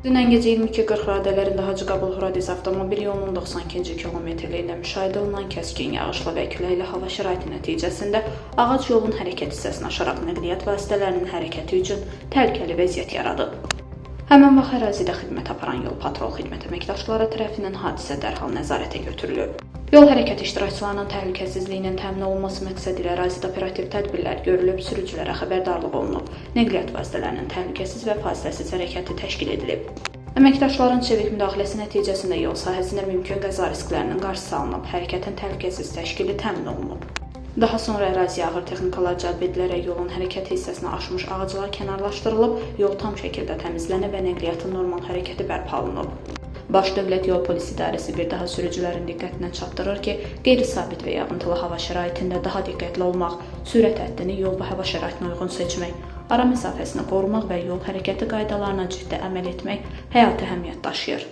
Dünən gecə 22:40 radələrində Hacıqabul Horadiz avtomobil yolunun 92-ci kilometrliyində müşahidə olunan kəskin yağışlı və küləkli hava şəraiti nəticəsində ağac yolun hərəkət hissəsini aşaraq nəqliyyat vasitələrinin hərəkəti üçün təhlükəli vəziyyət yaradıb. Həmin vaxt ərazidə xidmət aparan yol patrul xidmət əməkdaşları tərəfindən hadisə dərhal nəzarətə götürülüb. Yol hərəkəti iştirakçılarının təhlükəsizliyinin təmin olunması məqsədilə ərazidə operativ tədbirlər görülüb, sürücülərə xəbərdarlıq olunub. Nəqliyyat vasitələrinin təhlükəsiz və fasiləsiz hərəkəti təşkil edilib. Əməkdaşların çevik müdaxiləsi nəticəsində yol sahəsində mümkün qəza risklərinin qarşısı alınıb, hərəkətin təhlükəsiz təşkili təmin olunub. Daha sonra əraziyə ağır texnikalar cəlb edilərək yolun hərəkət hissəsini aşmış ağaclar kənarlaşdırılıb, yol tam şəkildə təmizlənib və nəqliyyatın normal hərəkəti bərpa olunub. Baş Dövlət Yol Polisi İdarəsi bir daha sürücülərin diqqətinə çatdırır ki, qeyri-sabit və yağıntılı hava şəraitində daha diqqətli olmaq, sürət həddini yol və hava şəraitinə uyğun seçmək, ara məsafəsini qorumaq və yol hərəkəti qaydalarına ciddi əməl etmək həyati əhəmiyyət daşıyır.